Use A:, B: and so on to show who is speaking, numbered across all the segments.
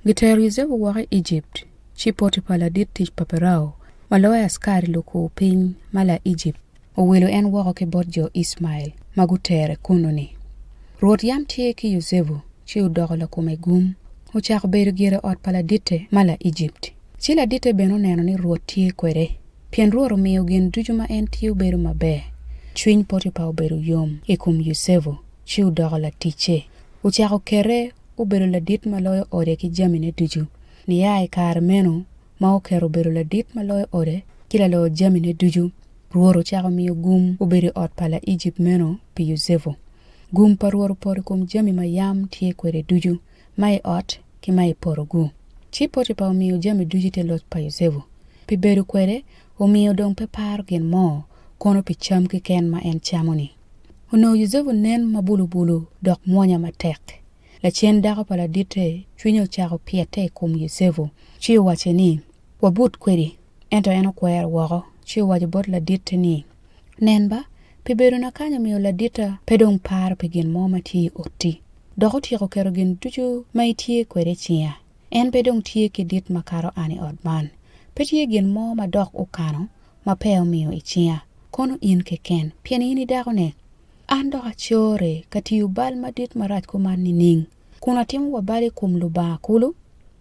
A: Gitero Yucepu woko i Ejipt, ci Potipa ladit tic pa Parao ma loyo askari lukur-piny ma Laejipt owilo en woko ki bot jo Icmael ma gutere kunnu-ni. Rwot yam tye ki Yucepu, ci odoko lakome gum, ocako bedo gire i ot pa laditte ma Laejipt. Ci laditte bene oneno ni Rwot tye kwede, pien Rwot omiyo gin ducu ma en tiyo bedo maber. Cwiny Potipa obedo yom i kom Yucepu, ci odoko laticce. Ocako kete obedo ladit ma loyo ode ki jamine ducu. Nia i kare meno ma oketo obedo ladit ma loyo ode ki lalo jamine ducu, Rwot ocako miyo gum obedo i ot pa Laejipt meno pi Yucepu. Gum pa Rwot opoto i kom jami ma yam tye kwede ducu, ma i ot ki ma i poto-gu. Ci Potipa omiyo jami ducu i te loc pa Yucepu. Pi bedo kwede, omiyo dong pe paro gin mo, kono pi cam keken ma en camo-ni. Onongo Yucepu nen ma bulubulu dok mwonya matek. Lacen dako pa laditte cwinye ocako pyette i kom Yucepu, ci owacce ni, Wabut kwedi. Ento en okwero woko, ci owaco bot laditte ni, Nen ba, pi bedona kany omiyo laditta pe dong paro pi gin mo ma tye i otti, dok otyeko keto gin ducu ma itye kwede i cinga. En pe dong tye ki dit makato an i ot man. Pe tye gin mo ma dok okano ma peya omiyo i cinga, kono in keken, pien in i dakone. An dok acore ka tiyo bal madit marac kuman nining, kun atimo wa bal i kom Lubanga kulu?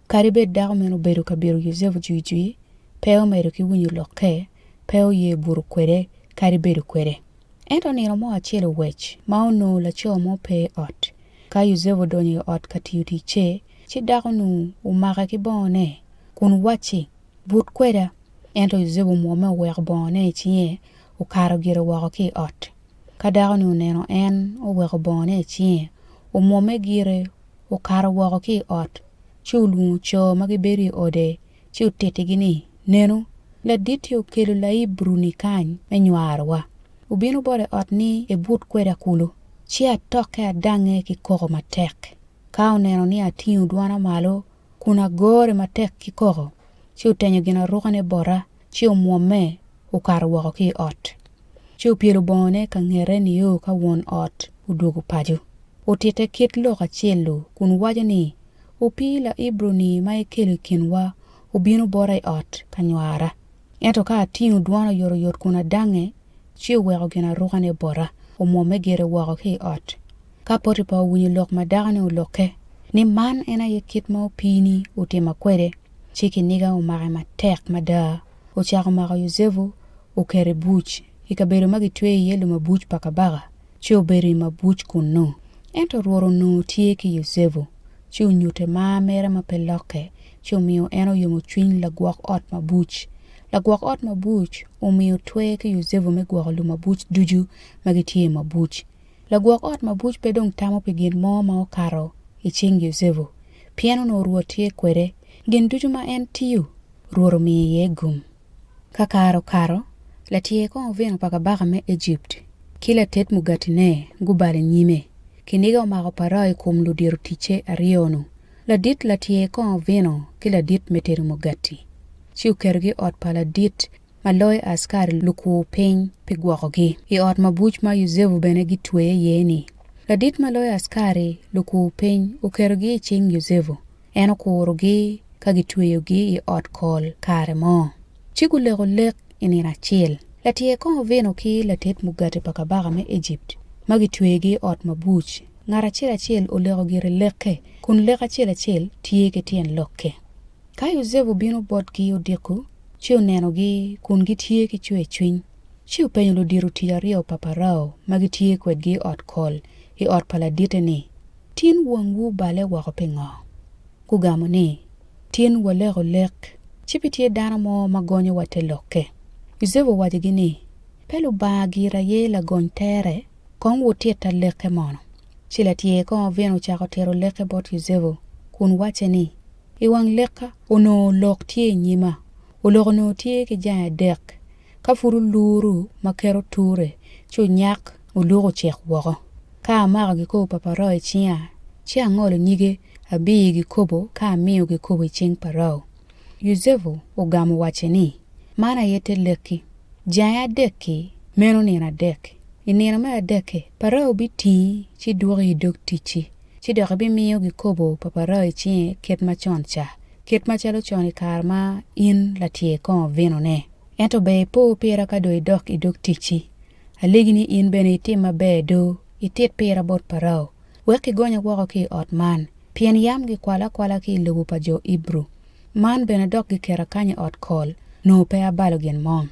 A: Kadi bed dako meno obedo ka bito Yucepu jwijwi, pe omedo ki winyo lokke, pe oye buto kwede kadi bedo kwede. Ento nino mo acel owec ma onongo laco mo pe i ot. Ka Yucepu odonyo i ot ka tiyo ticce, ci dako-nu omake ki bongone, kun wacci, But kweda. Ento Yucepu omwomme oweko bongone i cinge, okato gire woko ki i ot. Ka dako-ni oneno en oweko bongone i cinge, omwomme gire, okato woko ki i ot, ci olwongo co ma gibedo i ode ci otittigi ni, Nenu, ladit-ti okelo Laibru-ni kany me nywarowa. Obino bota i ot ni ebut kweda kulu, ci atokke adangnge ki koko matek. Ka oneno ni atingo dwana malo kun agore matek ki koko, ci otenyo ginarukane bota, ci omwomme, okato woko ki i ot. Ci opyelo bongone ka ngete nio ka won ot odwogo paco. Otitte kit lok acel-lu kun waco ni, Opii Laibru-ni ma ikelo i kinwa obino bota i ot ka nywara. Ento ka atingo dwona oyotoyot kun adangnge, ci oweko ginarukane bota, omwomme gire woko ki i ot. Ka Potipa owinyo lok ma dako-ni olokke, ni man en aye kit ma opii-ni otima kwede, ci kiniga omake matek mada, ocako mako Yucepu, oketo i buc, i kabedo ma gitweyo iye lumabuc pa kabaka, ci obedo i mabuc kunnu. Ento Rwot onongo tye ki Yucepu, ci onyutte mar mere ma pe lokke, ci omiyo en oyomo cwiny lagwok ot mabuc. Lagwok ot mabuc omiyo twer ki Yucepu me gwoko lumabuc ducu ma gitye i mabuc. Lagwok ot mabuc pe dong tamo pi gin mo ma okato i cing Yucepu, pien onongo Rwot tye kwede, gin ducu ma en tiyo, Rwot omiyo iye gum. Ka kare okato, latyer kongo vino pa kabaka me Ejipt ki lated mugatine gubalo i nyime. Kiniga omako Parao i kom ludito ticce aryo-nu, ladit latyer kongo vino ki ladit me tedo mugati, ci oketogi i ot pa ladit ma loyo askari lukur-piny pi gwokogi, i ot mabuc ma Yucepu bene gitweye iye-ni. Ladit ma loyo askari lukur-piny oketogi i cing Yucepu. En okurogi ka gitweyogi i ot kol kare mo. Ci guleko lek i nino acel. Latyer kongo vino ki lated mugati pa kabaka me Ejipt ma gitweyogi i ot mabuc, ngat acel acel oleko gire lekke, kun lek acel acel tye ki tyen lokke. Ka Yucepu obino botgi odiko, ci onenogi kun gitye ki cwercwiny, ci openyo ludito tic aryo pa Parao ma gitye kwedgi i ot kol i ot pa laditte ni, Tin wangwu obale woko pingo? Gugamo ni, Tin waleko lek, ci pe tye dano mo ma gonyowa te lokke. Yucepu owacogi ni, Pe Lubanga gire aye lagony tere? Kong wutitta lekke mono. Ci latyer kongo vino ocako tito lekke bot Yucepu, kun wacce ni, I wang lekka onongo olok tye i nyima, olok onongo tye ki jange adek, ka pud oluru ma keto ture, ci onyak oluk ocek woko. Ka amako gikobo pa Parao i cinga, ci angolo nyige, abiyo gikobo ka amiyo gikobo i cing Parao. Yucepu ogamo owacce ni, Man aye te lekki. Jange adek-ki, meno nino adek. I nino me adekke, Parao bitingi ci dwoki i dog ticci. ci dok ibimiyo gikobo pa Parao i cinge kit macon ca, kit macalo con i kare ma in latyer kongo vinone. Ento ber ipo pira ka dong idok i dog ticci. Alegi ni in bene itim maber do, itit pira bot Parao, wek kigonya woko ki i ot man, pien yam gikwala akwala ki i lobo pa jo Ibru. Man bene dok giketa kany i ot kol, nongo pe abalo gin mo.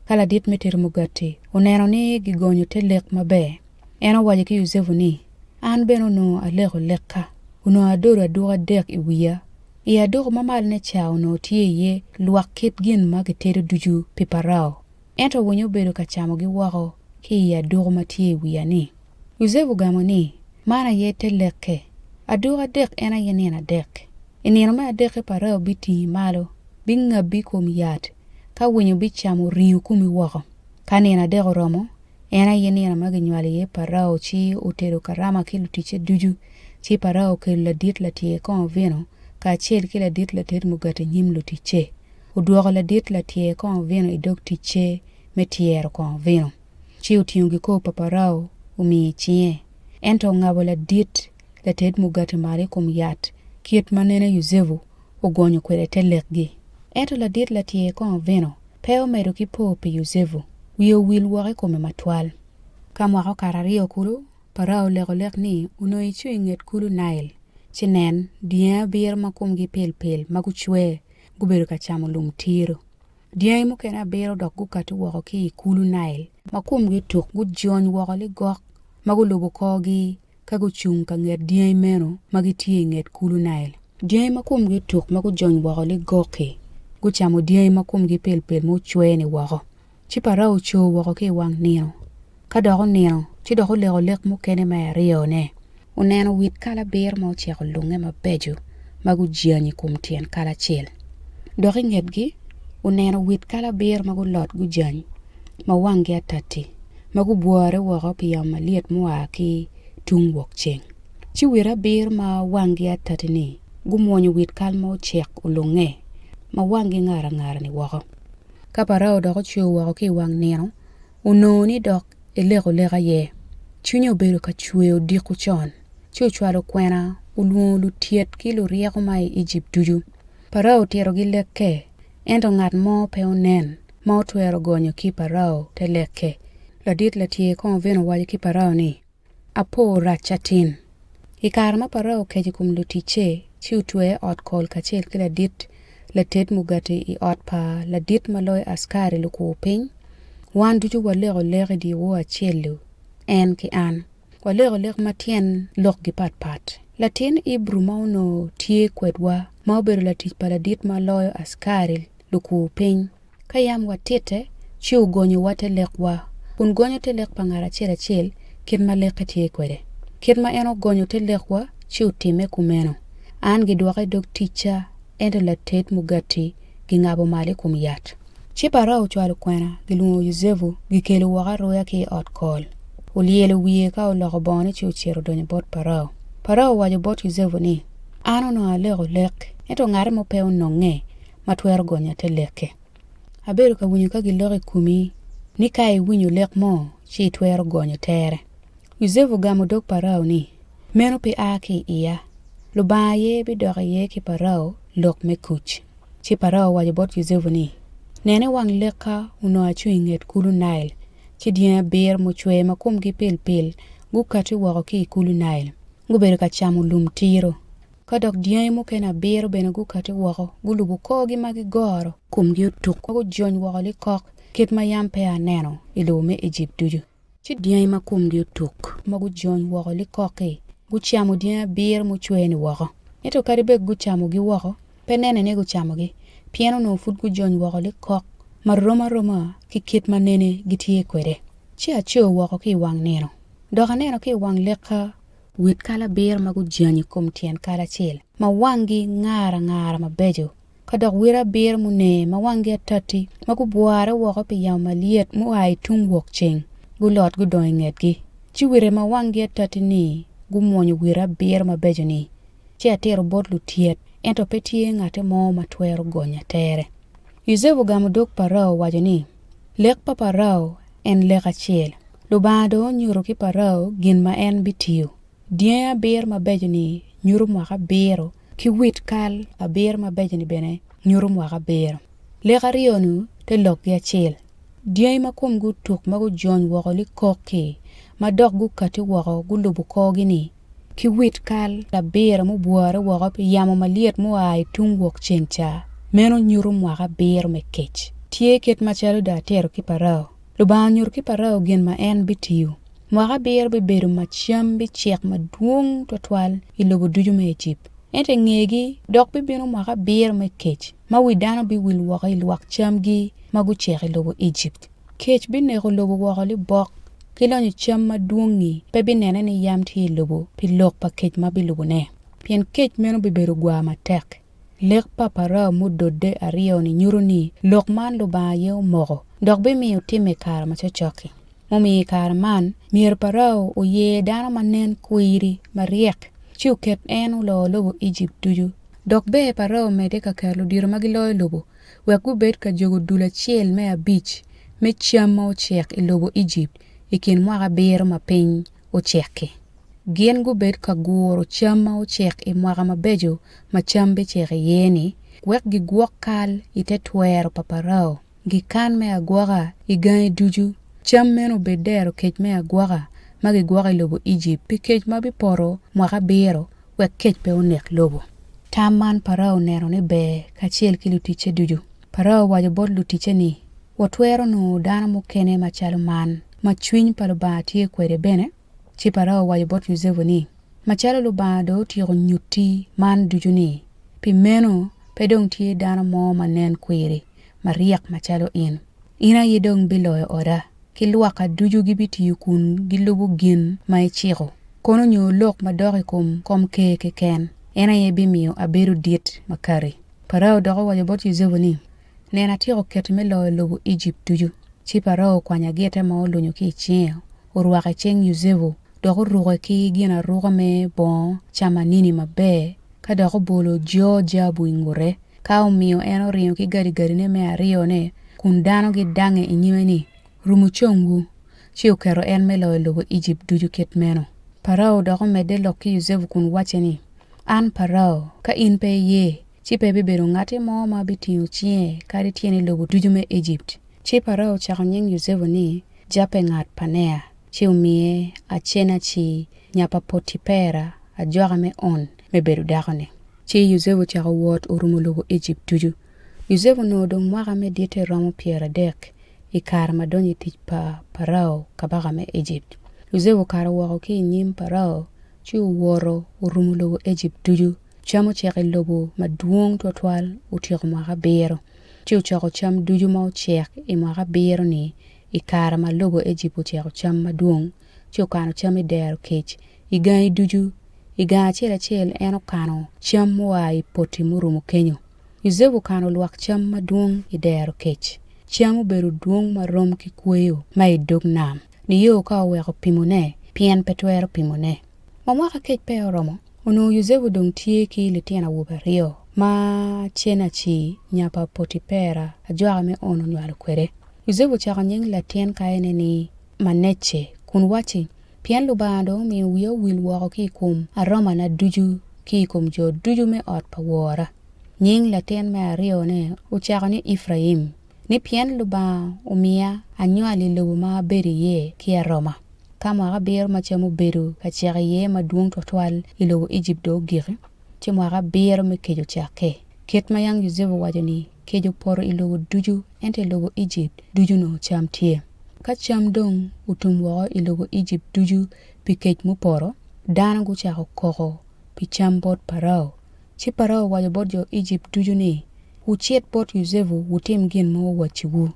A: Ka ladit me tedo mugati oneno ni gigonyo te lek maber, en owaco ki Yucepu ni, An bene onongo aleko lekka, onongo adodo aduku adek i wiya. I aduku ma malone ca onongo tye iye lwak kit gin ma gitedo ducu pi Parao, ento winyo obedo ka camogi woko ki i aduku ma tye i wiya-ni. Yucepu ogamo ni, Man aye te lekke, aduku adek en aye nino adek. I nino me adekke Parao bitingi malo, bingabi i kom yat, ka winyo bicamo ringo komi woko. Ka nino adek oromo, en aye nino ma ginywalo iye Parao ci otedo karama ki luticce ducu, ci Parao okelo ladit latyer kongo vino kacel ki ladit lated mugati i nyim luticce. Odwoko ladit latyer kongo vino i dog ticce me tyero kongo vino, ci otingo gikobo pa Parao omiyo i cinge, ento ongabo ladit lated mugati malo i kom yat kit ma nene Yucepu ogonyo kwede te lekgi. Ento ladit latyer kongo vino pe omedo ki po pi Yucepu, wiye owil woko i kome matwal. Ka mwaka okato aryo kulu, Parao oleko lek ni onongo ecung i nget kulu Nail, ci nen, dyangi abiro ma komgi pilpil ma gucwe gubedo ka camo lum tiro. Dyangi mukene abiro dok gukatti woko ki i kulu Nail ma komgi otuk gujony woko ligok ma gulubo korgi ka gucung ka nget dyangi meno ma gitye i nget kulu Nail. Dyangi ma komgi otuk ma gujony woko ligok-ki gucamo dyangi ma komgi pilpil ma ocwe-ni woko. Ci Parao oco woko ki i wang nino. Ka dok onino, ci dok oleko lek mukene me aryone. Oneno wit kal abiro ma oceko lunge mabeco ma gujany i kom tyen kal acel. Dok i ngetgi, oneno wit kal abiro ma gulot gujany ma wanggi atatti, ma gubwore woko pi yamo malyet mua ki tung wokceng. Ci wit abiro ma wanggi atatti-ni gumwonyo wit kal ma ocek olunge ma wanggi ngar angara-ni woko. Ka Parao dok oco woko ki i wang nino, onongo ni dok eleko lek aye. Cwinye obedo ka cwer odiko con, ci ocwalo kwena olwongo lutyet ki luryeko ma i Ejipt ducu. Parao otitogi lekke, ento ngat mo pe onen ma otwero gonyo ki Parao te lekke. Ladit latyer kongo vino owaco ki Parao ni, Apo rac atin. I kare ma Parao okeco i kom luticce, ci otweye i ot kol kacel ki ladit lated mugati i ot pa ladit ma loyo askari lukur piny. Wan ducu waleko lek i dyewor acel-lu, en ki an. Waleko lek ma tyen lokgi patpat. Latin Ibru ma onongo tye kwedwa, ma obedo latic pa ladit ma loyo askari lukur piny, Ka yam watitte, ci ogonyowa te lekwa, kun gonyo te lek pa ngat acel acel kit ma lekke tye kwede. Kit ma en ogonyo te lekwa, ci otimme kumeno. An gidwoka i dog ticca, ento lated mugati gingabo malo i kom yat. Ci Parao ocwalo kwena, gilwongo Yucepu, gikelo woko aruya ki i ot kol. Olyelo wiye ka oloko bongone ci ocito odonyo bot Parao. Parao owaco bot Yucepu ni, An onongo aleko lek, ento ngati mo pe ononge ma twero gonya te lekke. Abedo ka winyo ka giloko i komi ni ka iwinyo lek mo ci itwero gonyo tere. Yucepu ogamo dog Parao ni, Meno pe a ki i iya. Lubanga aye bidok iye ki Parao lok me kuc. Ci Parao owaco bot Yucepu ni, Nen i wang lekka onongo acung i nget kulu Nail, ci dyangi abiro mucwe ma komgi pilpil gukatti woko ki i kulu Nail, gubedo ka camo lum tiro. Ka dok dyangi mukene abiro bene gukatti woko, gulubo korgi ma gigoro, komgi otuk ma gujony woko likok, kit ma yam peya aneno i lobo me Ejipt ducu. Ci dyangi ma komgi otuk ma gujony woko likok-ki gucamo dyangi abiro mucwe-ni woko. Ento kadi bed gucamogi woko, pe nene ni gucamogi, pien onongo pud gujony woko likok ma rom aroma ki kit ma nene gitye kwede. Ci aco woko ki i wang nino, dok aneno ki i wang lekka Wit kal abiro ma gujany i kom tyen kal acel, ma wanggi ngar angara mabeco, ka dok wit abiro muner ma wanggi atatti, ma gubwarre woko pi yamo malyet mua i tung wokceng, gulot gudong i ngetgi. Ci wite ma wanggi atatti-ni gumwonyo wite abiro mabeco-ni, ci atito bot lutyet, ento pe tye ngatti mo ma twero gonya tere. Yucepu ogamo dog Parao owaco ni, Lek pa Parao en lek acel. Lubanga dong onyuto ki Parao gin ma en bitiyo. Dyangi abiro mabeco-ni nyuto mwaka abiro, ki wit kal abiro mabeco-ni bene nyuto mwaka abiro. Lek aryo-nu te lokgi acel. Dyangi ma komgi otuk ma gujony woko likok-ki, ma dok gukatti woko gulubo korgi-ni, ki wit kal abiro mubwore woko pi yamo malyet mua i tung wokceng ca, meno nyuto mwaka abiro me kec. Tye kit macalo dong atito ki Parao. Lubanga onyuto ki Parao gin ma en bitiyo. Mwaka abiro bibedo ma cam bicek madwong twatwal i lobo ducu me Ejipt. Ento i ngegi dok bibino mwaka abiro me kec, ma wi dano biwil woko i lwak camgi ma gucek i lobo Ejipt. Kec bineko lobo woko libok, ki lonyo cam madwong-ngi pe binene ni yam tye i lobo pi lok pa kec ma bilubone, pien kec meno bibedo gwar matek. Lek pa Parao mudodde aryo-ni nyuto ni lok man Lubanga aye omoko dok bimiyo timme i kare ma cokcok-ki. Mumiyo i kare man, myero Parao oyer dano ma nen kwiri, maryek, ci oket en olor lobo Ejipt ducu. Dok ber Parao omedde ka keto ludito ma giloyo lobo wek gubed ka jogo dul acel me abic me cam ma ocek i lobo Ejipt i kin mwaka abiro ma piny ocek-ki. Gin gubed ka guro cam ma ocek i mwaka mabeco ma cam bicek iye-ni, wek gigwok kal i te twero pa Parao, gikan me agwoka i gangi ducu, cam meno obed dero kec me agwoka ma gigwoko i lobo Ejipt pi kec ma bipoto mwaka abiro, wek kec pe onek lobo. Tam man Parao oneno ni ber kacel ki luticce ducu. Parao owaco bot luticce ni, Watwero nongo dano mukene macalo man, ma cwiny pa Lubanga tye kwede bene? Ci Parao owaco bot Yucepu ni, Macalo Lubanga dong otyeko nyutti man ducu-ni, pi meno pe dong tye dano mo ma nen kwiri, maryek macalo in. In aye dong biloyo oda, ki lwakka ducu gibitiyo kun gilubo gin ma iciko. Kono nyo lok madok i kom komker keken, en aye bimiyo abedo dit makati. Parao dok owaco bot Yucepu ni, Nen atyeko keti me loyo lobo Ejipt ducu. Ci Parao okwanyo agite ma olunyo ki i cinge, orwako i cing Yucepu, dok oruke ki ginaruka me bongo camanini maber, ka dok obolo jor jabu i ngute, ka omiyo en oringo ki gadigadine me aryone, kun dano gidange i nyime ni, Rumu congwu! Ci oketo en me loyo lobo Ejipt ducu kit meno. Parao dok omedde lok ki Yucepu kun wacce ni, An Parao, ka in pe iye, ci pe bibedo ngatti mo ma bitingo cinge kadi tyene i lobo ducu me Ejipt. Ci Parao ocako nying Yucepu ni Japengat-panea, ci omiye Acenaci nya pa Potipera ajwaka me On me bedo dakone. Ci Yucepu ocako wot orumo lobo Ejipt ducu. Yucepu onongo dong mwaka me ditte romo pyeradek i kare ma donyo i tic pa Parao kabaka me Ejipt. Yucepu okato woko ki i nyim Parao ci owoto orumo lobo Ejipt ducu. Cam ocek i lobo madwong twatwal otyeko mwaka abiro, ci ocoko cam ducu ma ocek i mwaka abiro-ni i kare ma lobo Ejipt oceko cam madwong, ci okano cam i dero kec i gangi ducu. I gang acel acel en okano cam mua i poti murumo kenyo. Yucepu okano lwak cam madwong i dero kec. Cam obedo dwong ma rom ki kweyo ma i dog nam, nio ka oweko pimone, pien pe twero pimone. Ma mwaka kec peya oromo, onongo Yucepu dong tye ki litino awobe aryo ma Cenaci nya pa Potipera ajwaka me On onywalo kwede. Yucepu ocako nying latin kayone ni Manece, kun wacci, Pien Lubanga dong omiyo wiya owil woko ki i kom aromana ducu ki i kom jo ducu me ot pa wora. Nying latin me aryone ocako ni Epraim, ni pien Lubanga omiya anywal i lobo ma abedo iye ki aroma. Ka mwaka abiro ma cam obedo ka cek iye madwong twatwal i lobo Ejipt dong ogiki, ci mwaka abiro me kec ocakke. Kit ma yam Yucepu owaco-ni, kec opoto i lobo ducu, ento i lobo Ejipt ducu onongo cam tye. Ka cam dong otum woko i lobo Ejipt ducu pi kec mupoto, dano gucako koko pi cam bot Parao. Ci Parao owaco bot jo Ejipt ducu ni, Wucit bot Yucepu wutim gin ma owacciwu.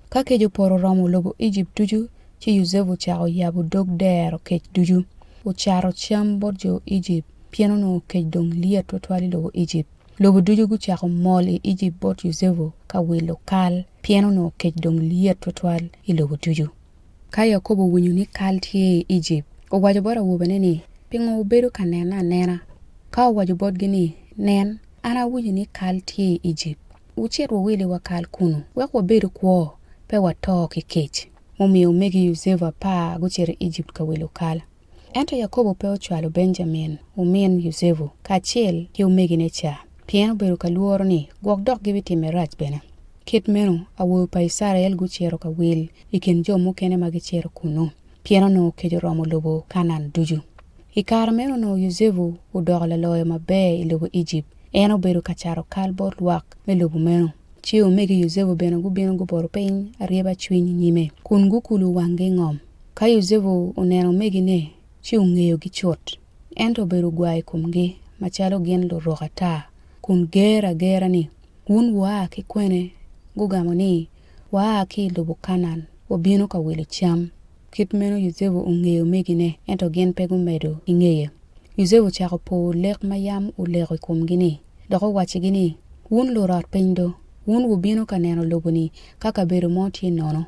A: Ka kec opoto oromo lobo Ejipt ducu, ci Yucepu ocako yabo dog dero kec ducu, ocato cam bot jo Ejipt, pien onongo kec dong lyet twatwal i lobo Ejipt. Lobo ducu gucako mol i Ejipt bot Yucepu ka wilo kal, pien onongo kec dong lyet twatwal i lobo ducu. Ka Yakobo owinyo ni kal tye i Ejipt, owaco bot awobene ni, Pingo wubedo ka nena anena? Ka owaco botgi ni, Nen, an awinyo ni kal tye i Ejipt. Wucit wuwiliwa kal kunnu, wek wabedu kwo, pe wato ki kec. Mumiyo omegi Yucepu apar gucito i Ejipt ka wilo kal. Ento Yakobo pe ocwalo Benjamin, omin Yucepu, kacel ki omegine ca, pien obedo ka lworo ni gwok dok gibitime rac bene. Kit meno, awobe pa Icrael gucito ka wil i kin jo mukene ma gicito kunnu, pien onongo kec oromo lobo Kanaan ducu. I kare meno onongo Yucepu odoko laloyo maber i lobo Ejipt. En obedo ka cato kal bot lwak me lobo meno. Ci omegi Yucepu bene gubino gupoto piny aryeba cwiny i nyime, kun gukulo wanggi i ngom. Ka Yucepu oneno omegine, ci ongeyogi cut. Ento obedo gwa i komgi macalo gin lurok ata, kun ger agera ni, Wun wua ki kwene? Gugamo ni, Waa ki i lobo Kanaan, wabino ka wilo cam. Kit meno Yucepu ongeyo omegine, ento gin pe gumedo ki ngeye. Yucepu ocako po lek ma yam oleko i komgi-ni, dok owaccigi ni, Wun lurot piny do, wun wubino ka neno lobo-ni ka kabedo mo tye nono.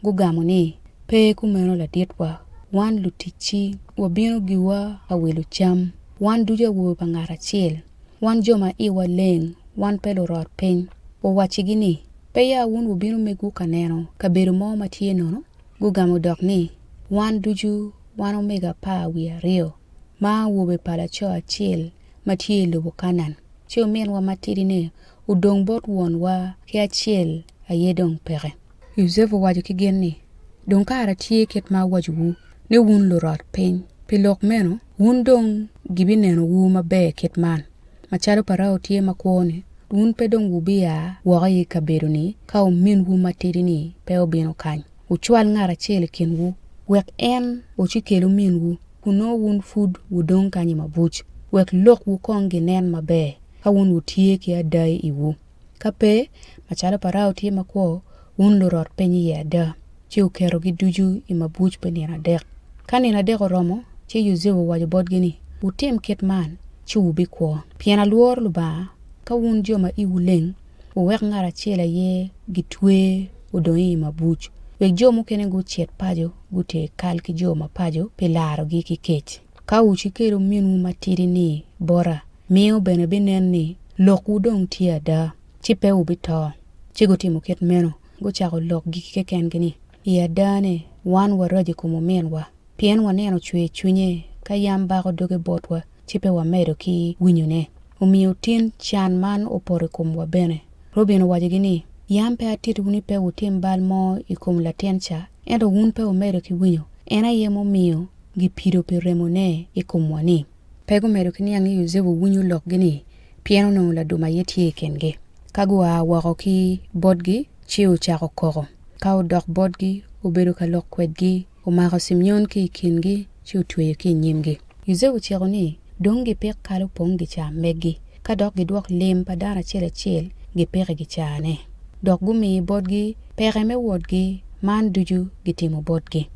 A: Gugamo ni, Pe kumeno laditwa, wan luticci wabino giwa ka wilo cam, wan ducu awobe pa ngat acel, wan jo ma iwa leng, wan pe lurot piny. Owaccigi ni, Pe ya wun wubino megwu ka neno kabedo mo ma tye nono? Gugamo dok ni, Wan ducu wan omego apar wiye aryo, ma awobe pa laco acel ma tye i lobo Kanaan, ci ominwa matidine odong bot wonwa ki acel aye dong peke. Yucepu owaco ki gin ni, Dong kara tye kit ma awacowu ni wun lurot piny. Pi lok meno, wun dong gibinenowu maber kit man, Macalo Parao tye makwo-ni, wun pe dong wubia woko i kabedo-ni ka ominwu matidi-ni pe obino kany. Wucwal ngat acel i kinwu, wek en ocikel ominwu, kun nongo wun pud wudong kany i mabuc, wek lokwu kong ginen maber, ka wun wutye ki ada i iwu. Ka pe, macalo Parao tye makwo, wun lurot piny iye ada. Ci oketogi ducu i mabuc pi nino adek. Ka nino adek oromo, ci Yucepu owaco botgi ni, Wutim kit man, ci wubikwo, pien alworo Lubanga, ka wun jo ma iwu leng, wuwek ngat acel aye gitwe odong i mabuc, wek jo mukene gucit paco guter kal ki jo ma paco pi larogi ki kec. Ka wucikelo ominwu matidi-ni bota, miyo bene binen ni lokwu dong tye ada, ci pe wubito. Ci gutimo kit meno, gucako lokgi kekengi ni, I adane, wan waraco i kom ominwa, pien waneno cwer cwinye ka yam bako doge botwa, ci pe wamedo ki winyone. Omiyo tin can man opoto i komwa bene. Reuben owacogi ni, Yam pe atitowu ni pe wutim bal mo i kom latin ca, ento wun pe wumedo ki winyo, en aye mumiyo gipido pi remone i komwa-ni. Pe gumedo ki niang ni Yucepu winyo lokgi-ni, pien onongo ladum aye tye i kingi. Ka gua woko ki botgi, ci ocako koko. Ka odok botgi, obedo ka lok kwedgi, omako Cimion ki i kingi, ci otweyo ki i nyimgi. Yucepu ociko ni, Dong gipik kal opong gicaa megi, ka dok gidwok lim pa dano acel acel gipik i gicaane. Dok gumi botgi peke me wotgi, man ducu gitimo botgi.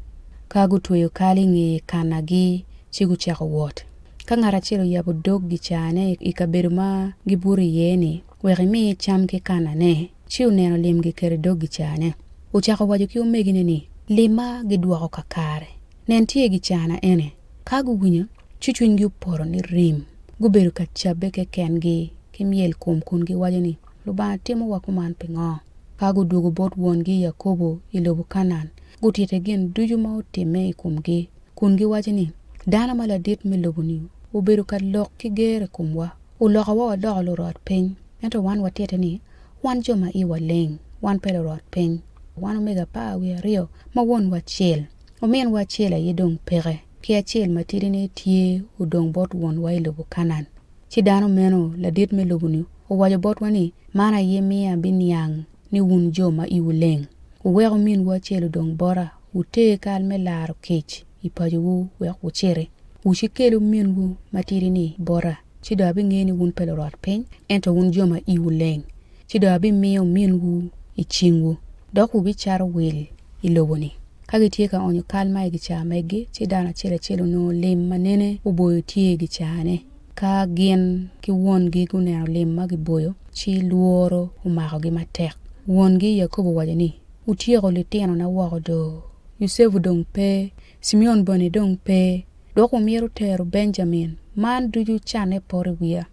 A: Ka gutweyo kal i nge kanagi, ci gucako wot. Ka ngat acel oyabo dog gicaane i kabedo ma gibuto iye-ni wek emi cam ki kanane, ci oneno lim giketo i dog gicaane. Ocako waco ki omegine ni, Limma gidwoko kakare. Nen tye i gicana ene. Ka guwinyo, ci cwinygi opoto ni rim. Gubedo ka cabbe kekengi ki myel kom kun giwaco ni, Lubanga timowa kuman pingo? Ka gudwogo bot wongi Yakobo i lobo Kanaan, gutitte gin ducu ma otimme i komgi, kun giwaco ni, Dano ma ladit me lobo-ni obedo ka lok ki ger i komwa, olokowa wadoko lurot piny. Ento wan watitte ni, 'Wan jo ma iwa leng, wan pe lurot piny. Wan omego apar wiye aryo ma wonwa acel. Ominwa acel aye dong peke, ki acel matidine tye odong bot wonwa i lobo Kanaan. Ci dano meno, ladit me lobo-ni, owaco botwa ni, 'Man aye miyo abiniang ni wun jo ma iwu leng. Wuwek ominwu acel odong bota, wuter kal me laro kec i pacowu wek wuciti. Wucikel ominwu matidi-ni bota, ci dong abingeyo ni wun pe lurot piny, ento wun jo ma iwu leng. Ci dong abimiyo ominwu i cingwu, dok wubicato wil i lobo-ni. Ka gitye ka onyo kal ma i gicaa megi, ci dano acel acel onongo lim ma nene oboyo tye i gicaane. Ka gin ki wongi guneno lim ma giboyo, ci lworo omakogi matek. Wongi Yakobo owaco ni, Wutyeko litinona woko do! Yucepu dong pe, Cimeon bene dong pe, dok wumito tero Benjamin, man ducu canne poto i wiya.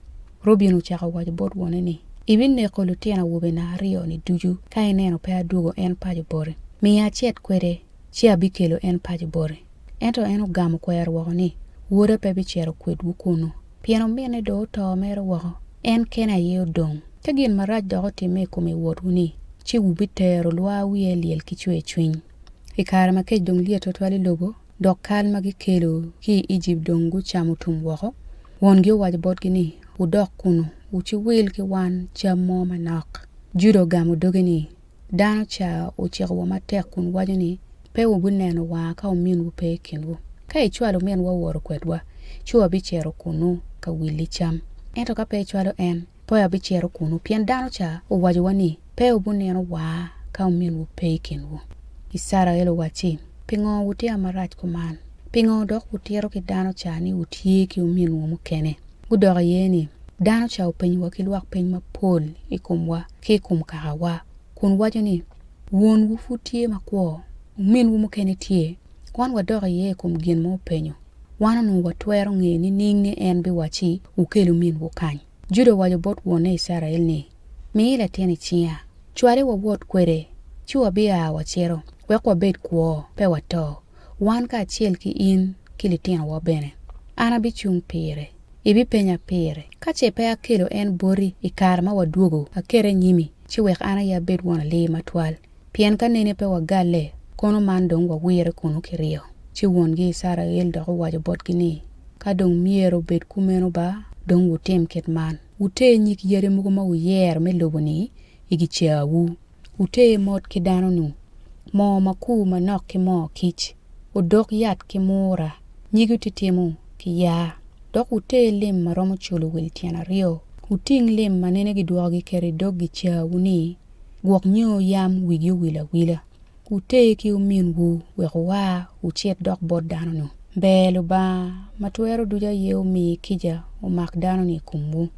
A: Reuben ocako waco bot wonne ni, Ibineko litino awobena aryo-ni ducu ka ineno pe adwogo en paco boti. Miya acit kwede, ci abikelo en paco boti. Ento en ogamo kwero woko ni, Woda pe bicito kwedwu kunnu, pien ominne dong oto mere woko, en kene aye odong. Ka gin marac dok otimme i kom i wotwu-ni, ci wubitero lwar wiye i lyel ki cwercwiny. I kare ma kec dong lyet twatwal i lobo, dok kal ma gikelo ki i Ejipt dong gucamo tum woko, wongi owaco botgi ni, Wudok kunnu, wuciwil ki wan cam mo manok. Juda ogamo doge ni, Dano ca ocikowa matek kun waco ni, 'Pe wubineno wanga ka ominwu pe i kinwu. Ka icwalo ominwa owoto kwedwa, ci wabicito kunnu ka willi cam. Ento ka pe icwalo en, pe wabicito kunnu, pien dano ca owacowa ni, 'Pe wubineno wanga ka ominwu pe i kinwu. Icrael owacci, Pingo wutima marac kuman? Pingo dok wutito ki dano ca ni wutye ki ominwu mukene? Gudok iye ni, Dano ca openyowa ki lwak peny mapol i komwa ki i kom kakawa, kun waco ni, 'Wonwu pud tye makwo? Ominwu mukene tye? Wan wadok iye i kom gin ma openyo. Wan onongo watwero ngeyo nining ni en biwacci, 'Wukel ominwu kany'? Juda owaco bot wonne Icrael ni, Mi latin i cinga, cwale wawot kwede, ci wabia wacito, wek wabed kwo, pe wato, wan kacel ki in ki litinowa bene. An abicung pire, ibipenya pire. Ka ce pe akelo en boti i kare ma wadwogo akete i nyimi, ci wek an aye abed won alir matwal. Pien ka nene pe wagalle, kono man dong wawire kunnu kiryo. Ci wongi Icrael dok owaco botgi ni, Ka dong myero obed kumeno ba, dong wutim kit man, Wuter nyig yadi mogo ma wuyero me lobo-ni i gicawu, wuter mot ki dano-nu, moo makur manok ki moo kic, odok yat ki mura, nyig otitimo ki yaa. Dok wuter lim ma romo culo wil tyen aryo, wuting lim ma nene gidwoko giketo i dog gicawu-ni, gwok nyo yam wigi owil awila. Wuter ki ominwu wek wua wucit dok bot dano-nu. Ber Lubanga Matwero Ducu aye omi kica omak dano-ni i komwu,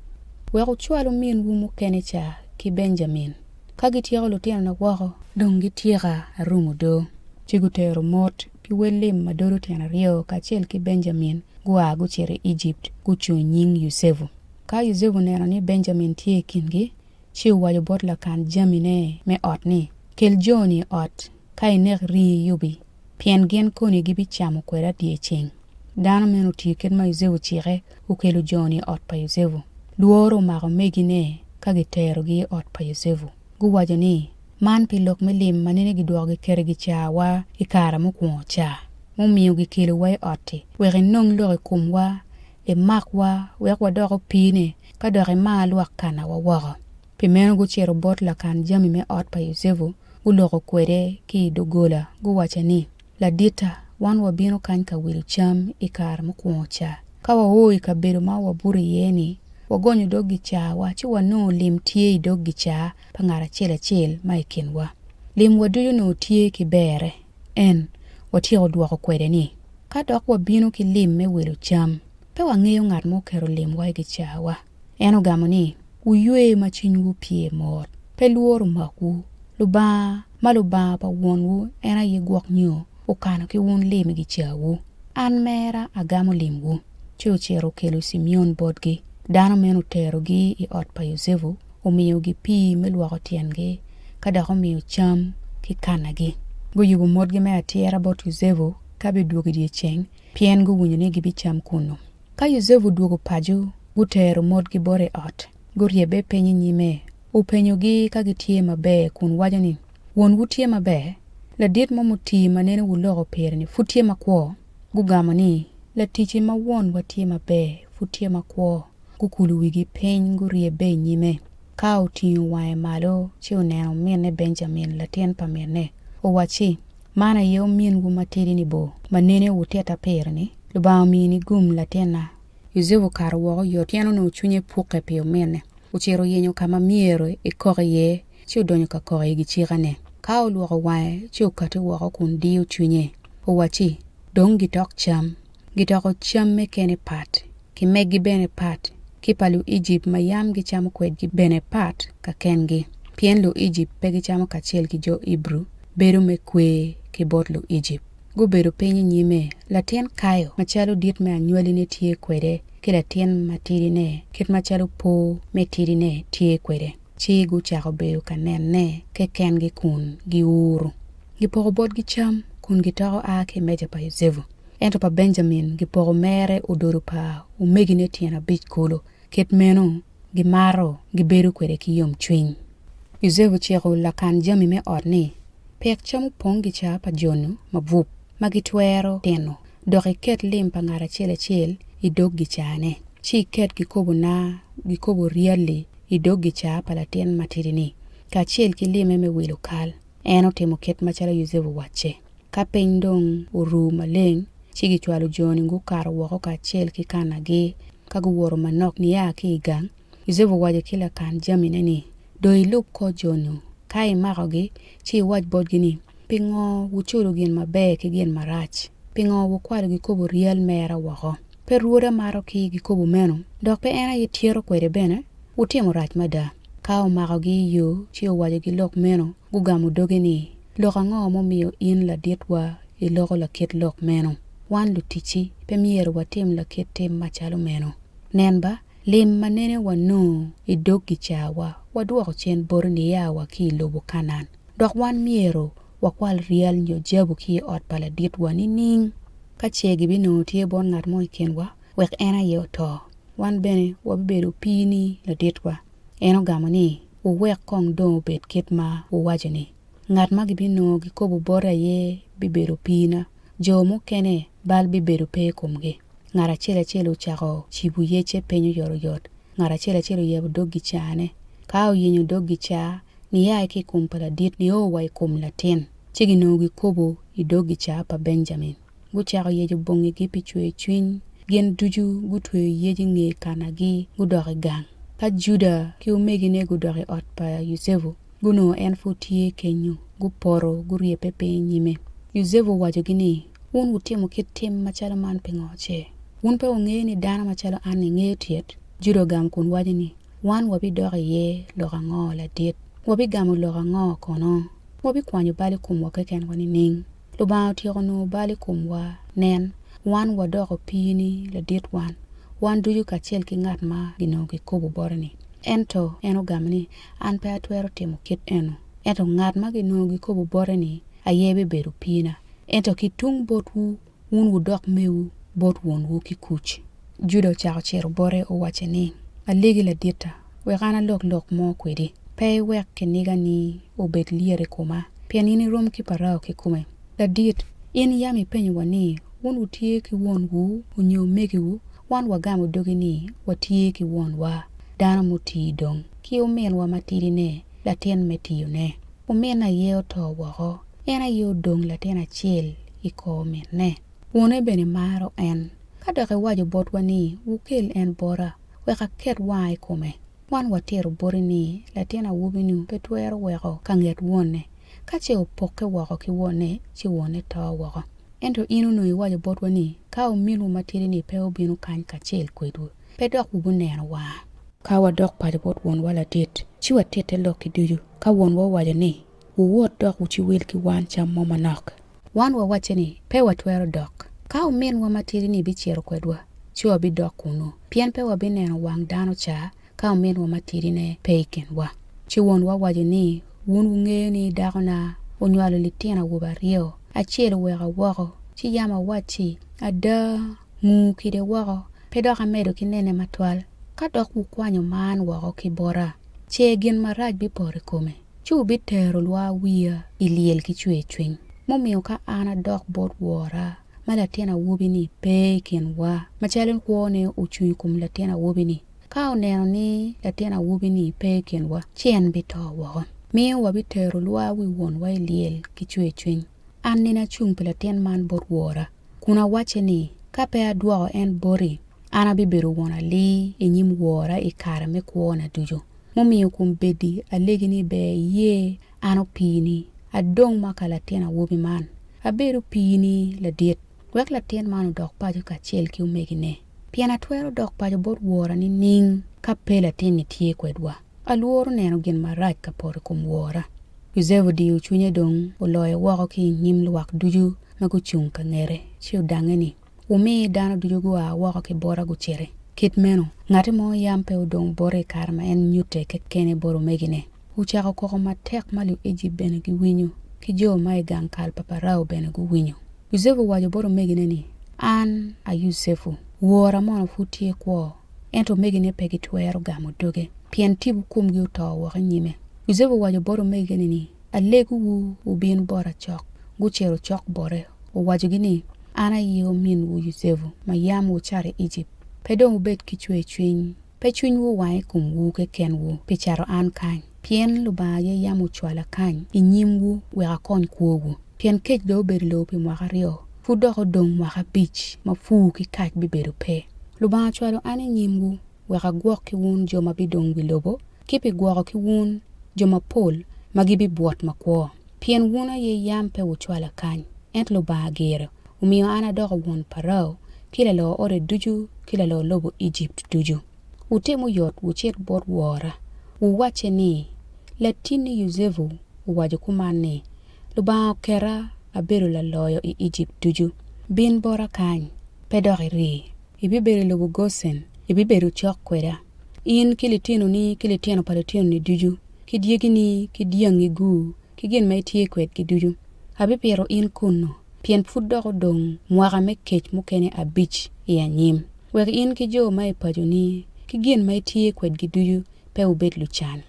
A: wek wucwal ominwu mukene ca ki Benjamin. Ka gityeko lutinona woko, dong gityeka arumo do. Ci gutero mot ki wel lim ma dodo tyen aryo kacel ki Benjamin, gua gucito i Ejipt, gucung i nying Yucepu. Ka Yucepu oneno ni Benjamin tye i kingi, ci owaco bot lakan jamine me ot ni, Kel jo-ni i ot, ka inek ringi iyubi, pien gin koni gibicamo kweda dyeceng. Dano meno otiyo kit ma Yucepu ocike, okelo jo-ni i ot pa Yucepu. Lworo omako omegine ka giterogi i ot pa Yucepu. Guwaco ni, Man pi lok me lim ma nene gidwoko giketo i gicawa i kare mukwongo ca, mumiyo gikelowa i ot-ti, wek inong lok i komwa Imakwa wek wadok opiini, ka dok ima lwak kanawa woko. Pi meno gucito bot lakan jami me ot pa Yucepu, guloko kwede ki i doggola, guwacce ni, Laditta, wan wabino kany ka wilo cam i kare mukwongo ca. Ka wao i kabedo ma wabuto iye-ni, wagonyo dog gicaawa ci wanongo lim tye i dog gicaa pa ngat acel acel ma i kinwa. Limwa ducu onongo tye ki berre. En, watyeko dwoko kwede ni, Ka dok wabino ki lim me wilo cam, pe wangeyo ngat ma oketo limwa i gicawa. En ogamo ni, Wuywe ma cwinywu opye mot, pe lworo omakwu. Lubanga, ma Lubanga pa wonwu en aye gwok nyo okano ki wun lim i gicawu. An mera agamo limwu. Ci ocito okelo Cimeon botgi. Dano meno oterogi i ot pa Yucepu, omiyogi pii me lwoko tyengi, ka dok omiyo cam ki kanagi. Guyubo motgi me atyera bot Yucepu ka bidwogo i dyeceng, pien guwinyo ni gibicam kunnu. Ka Yucepu odwogo paco, gutero motgi bote i ot, guryebbe piny i nyime. Openyogi ka gitye maber kun waco ni, Wonwu tye maber? Ladit mo mutii ma nene wuloko pire-ni pud tye makwo? Gugamo ni, Laticci ma wonwa tye maber, pud tye makwo. Gukulo wigi piny guryebbe i nyime. Ka otingo wange malo ci oneno ominne Benjamin, latin pa minne. Owacci, Man aye ominwu matidi-ni bo, ma nene wutitta pire-ni? Lubanga omini gum, latinna. Yucepu okato woko oyot pien onongo cwinye pukke pi ominne. Ocito oyenyo ka ma myero ekok iye, ci odonyo ka kok i gicikane. Ka olwoko wange ci okatti woko kun diyo cwinye. Owacci, Dong gitok cam. Gitoko camme kene pat, ki megi bene pat, ki pa Luejipt ma yam gicamo kwedgi bene pat ka kengi, pien Luejipt pe gicamo kacel ki jo Ibru, bedo me kwer ki bot Luejipt. Gubedo piny i nyime, latin kayo macalo dit me anywaline tye kwede, ki latin matidine kit macalo po me tidine tye kwede. Ci gucako bedo ka nenne kekengi kun giuro. Gipoko botgi cam kun gitoko a ki i meja pa Yucepu. Ento pa Benjamin gipoko mere ododo pa omegine tyen abic kulu. Kit meno gimato, gibedo kwede ki yomcwiny. Yucepu ociko lakan jami me ot ni, Pek cam opong gicaa pa jo-nu mabup ma gitwero tino, dok iket lim pa ngat acel acel i dog gicaane, ci iket gikobona gikobo ryal-li i dog gicaa pa latin matidi-ni, kacel ki lime me wilo kal. En otimo kit macalo Yucepu owacce. Ka piny dong oru maleng, ci gicwalo jo-ni gukato woko kacel ki kanagi, ka guwoto manok nia ki i gang. Yucepu owaco ki lakan jamine ni, Dong ilub kor jo-nu, ka imakogi, ci iwac botgi ni, 'Pingo wuculo gin maber ki gin marac? Pingo wukwalo gikobo ryal mera woko? Pe rwoda mato ki gikobo meno, dok pe en aye tyeto kwede bene? Wutimo rac mada. Ka omakogi i yo, ci owacogi lok meno, gugamo doge ni, Lok ango mumiyo in laditwa iloko lakit lok meno? Wan luticci pe myero watim lakit tim macalo meno. Nen ba, lim ma nene wanongo i dog gicawa wadwoko cen boti nia wa ki i lobo Kanaan. Dok wan myero wakwal ryal nyo jabu ki i ot pa laditwa nining? Ka ce gibinongo tye bot ngat mo i kinwa, wek en aye oto, wan bene wabibedo opiini laditwa. En ogamo ni, Wuwek kong dong obed kit ma wuwaco-ni. Ngat ma gibinongo gikobo bote aye bibedo opiina, jo mukene bal bibedo pe i komgi. Ngat acel acel ocako cibo yecce piny oyotoyot, ngat acel acel oyabo dog gicaane. Ka oyenyo dog gicaa, nia ki i kom pa ladit nio wa i kom latin, ci ginongo gikobo i dog gicaa pa Benjamin. Gucako yeco bongigi pi cwercwiny, gin ducu gutweyo yec i nge kanagi gudok i gang. Ka Juda ki omegine gudok i ot pa Yucepu, gunongo en pud tye kenyo, gupoto guryebbe piny i nyime. Yucepu owacogi ni, Wun wutimo kit tim macalo man pingo ce? Wun pe wungeyo ni dano macalo an-ni ngeyo tyet? Juda ogamo kun waco ni, Wan wabidok iye lok ango, ladit? Wabigamo lok ango kono? Wabikwanyo bal i komwa kekenwa nining? Lubanga otyeko nongo bal i komwa. Nen, wan wadoko opiini, ladit wan, wan ducu kacel ki ngat ma ginongo kikobo bote-ni. Ento en ogamo ni, An pe atwero timo kit eno. Ento ngat ma ginongo gikobo bote-ni aye bibedo opiina. Ento ki tung botwu, wun wudok mewu bot wonwu ki kuc. Juda ocako cito bote owacce ni, Alegi laditta, wek an alok lok mo kwedi. Pe iwek kinigani obed lyet i koma, pien in irom ki Parao kikome. Ladit, in yam ipenyowa ni, 'Wun wutye ki wonwu onyo omegiwu? Wan wagamo dogi ni, 'Watye ki wonwa, dano mutii dong, ki ominwa matidine, latin me tiyone. Ominne aye oto woko, en aye odong latin acel i kor minne. Wone bene maro en. Ka dok iwaco botwa ni, 'Wukel en bota, wek aket wanga i kome, wan watito boti ni latin awobi-nu pe twero weko ka nget wonne. Ka ce opokke woko ki wonne, ci wonne to woko. Ento in onongo iwaco botwa ni, 'Ka ominwu matidi-ni pe obino kany kacel kwedwu, pe dok wubineno wanga. Ka wadok paco bot wonwa ladit, ci watitte lokki ducu. Ka wonwa owaco ni, 'Wuwot dok wuciwil ki wan cam mo manok. Wan wawacce ni, 'Pe watwero dok. Ka ominwa matidi-ni bicito kwedwa, ci wabidok kunnu, pien pe wabineno wang dano ca ka ominwa matidine pe i kinwa. Ci wonwa owaco ni, 'Wun wungeyo ni dakona onywalo litino awobe aryo, acel oweka woko, ci yam awacci, Ada, ngur kide woko, pe dok amedo ki nene matwal. Ka dok wukwanyo man woko ki bota, ce gin marac bipoto i kome, ci wubitero lwar wiya i lyel ki cwercwiny. Mumiyo ka an adok bot wora ma latin awobi-ni pe i kinwa, macalo kwone ocung i kom latin awobi-ni, ka oneno ni latin awobi-ni pe i kinwa, ci en bito woko. Miyo wabitero lwar wi wonwa i lyel ki cwercwiny. An nene acung pi latin man bot wora, kun awacce ni, 'Ka pe adwoko en boti, an abibedo won alii i nyim wora i kare me kwona ducu. Mumiyo kombeddi alegi ni ber iye an opiini, adong ma ka latin awobi man. Abed opiini ladit, wek latin man odok paco kacel ki omegine. Pien atwero dok paco bot wora nining ka pe latin-ni tye kwedwa? Alworo neno gin marac ka poto i kom wora. Yucepu odiyo cwinye dong oloyo woko ki i nyim lwak ducu ma gucung ka ngete, ci odange ni, Wumi dano ducu gua woko ki bota guciti. Kit meno, ngatti mo yam pe odong bote i kare ma en nyutte kekene bot omegine. Ocako koko matek ma Luejipt bene giwinyo, ki jo ma i gang kal pa Parao bene guwinyo. Yucepu owaco bot omegine ni, An a Yucepu, wora mono pud tye kwo? Ento omegine pe gitwero gamo doge, pien tipo komgi oto woko i nyime. Yucepu owaco bot omegine ni, Alegowu wubin bota cok. Gucito cok bote, owacogi ni, An aye ominwu Yucepu, ma yam wucato i Ejipt. Pe dong wubed ki cwercwiny, pe cwinywu owang i komwu kekenwu pi cato an kany, pien Lubanga aye yam ocwala kany i nyimwu wek akony kwowu. Pien kec dong obedo i lobo pi mwaka aryo, pud dok odong mwaka abic ma pur ki kac bibedo pe. Lubanga ocwalo an i nyimwu wek agwok ki wun jo ma bidong wi lobo, ki pi gwoko ki wun jo mapol ma gibibwot makwo. Pien wun aye yam pe wucwala kany, ento Lubanga gire omiyo an adoko won Parao ki lalor ode ducu ki lalor lobo Ejipt ducu. Wutim oyot wucit bot wora, wuwacce ni, 'Latinni Yucepu owaco kuman ni, Lubanga oketa abedo laloyo i Ejipt ducu. Bin bota kany, pe dok iri. Ibibedo i lobo Gocen, ibibedo cok kweda, in ki litinoni ki litino pa litinoni ducu, ki dyegini ki dyangi-gu ki gin ma itye kwedgi ducu. Abipito in kunnu, pien pud dok odong mwaka me kec mukene abic i anyim, wek in ki jo ma i paconi ki gin ma itye kwedgi ducu pe wubed lucan.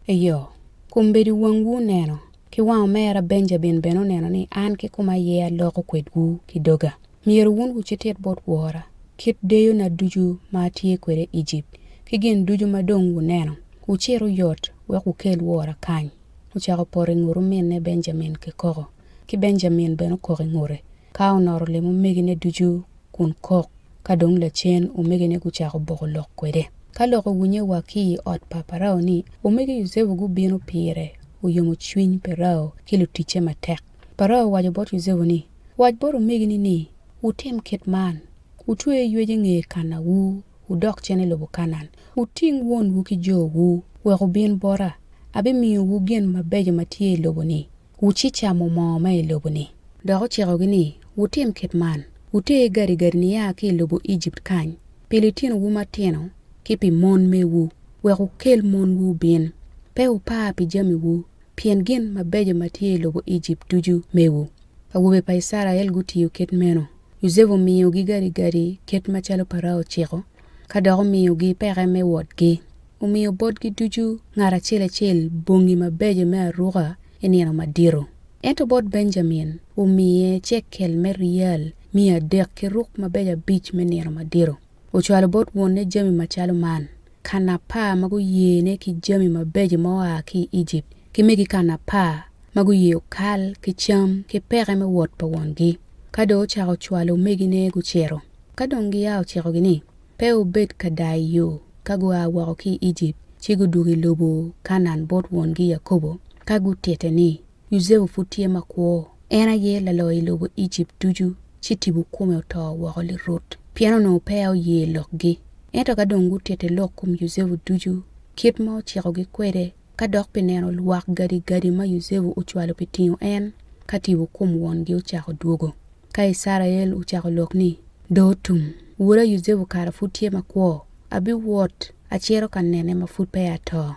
A: Eyo, kombeddi wangwu oneno, ki wang omera Benjamin bene oneno ni an kikoma aye aloko kwedwu ki doga. Myero wun wucitit bot wora kit deyona ducu ma atye kwede i Ejipt, ki gin ducu ma dong wuneno. Wucit oyot wek wukel wora kany. Ocako poto i ngut ominne Benjamin ki koko, ki Benjamin bene okok i ngute, ka onoto lim omegine ducu kun kok, ka dong lacen omegine gucako boko lok kwede. Ka lok owinye wa ki i ot pa Parao ni omegi Yucepu gubino pire, oyomo cwiny Parao ki luticce matek. Parao owaco bot Yucepu ni, Wac bot omegini ni, 'Wutim kit man, wutwe ywec i nge kanawu, wudok cen i lobo Kanaan. Wuting wonwu ki jowu, wek wubin bota. Abimiyowu gin mabeco ma tye i lobo-ni, wucicamo moo ma i lobo-ni. Dok ocikogi ni, Wutim kit man, wuter gadigadi nia ki i lobo Ejipt kany, pi litinowu matino ki pi mon mewu, wek wukel monwu obin. Pe wupar pi jamiwu, pien gin mabeco ma tye i lobo Ejipt ducu mewu. Awobe pa Icrael gutiyo kit meno. Yucepu omiyogi gadigadi kit macalo Parao ociko, ka dok omiyogi peke me wotgi. Omiyo botgi ducu ngat acel acel bongi mabeco me aruka i nino madito. Ento bot Benjamin omiye cekel me ryal 300 ki ruk mabeco abic me nino madito. Ocwalo bot wonne jami macalo man, kana apar ma guyene ki jami mabeco ma oa ki i Ejipt, ki megi kana apar ma guyeyo kal ki cam ki peke me wot pa wongi. Ka dong ocako cwalo omegine gucito. Ka dong gia ocikogi ni, Pe wubed ka daa i yo. Ka gua woko ki i Ejipt, ci gudwogo i lobo Kanaan bot wongi Yakobo, ka gutite ni, Yucepu pud tye makwo, en aye laloyo i lobo Ejipt ducu, ci tipo kome oto woko lirut, pien onongo peya oye lokgi. Ento ka dong gutite lok kom Yucepu ducu, kit ma ocikogi kwede, Ka dok pi neno lwak gadigadi ma Yucepu ocwalo pi tingo en, ka tipo kom wongi ocako dwogo. Ka Icrael ocako lok ni, Do otum, woda Yucepu kara pud tye makwo, abiwot acito ka nene ma pud peya ato.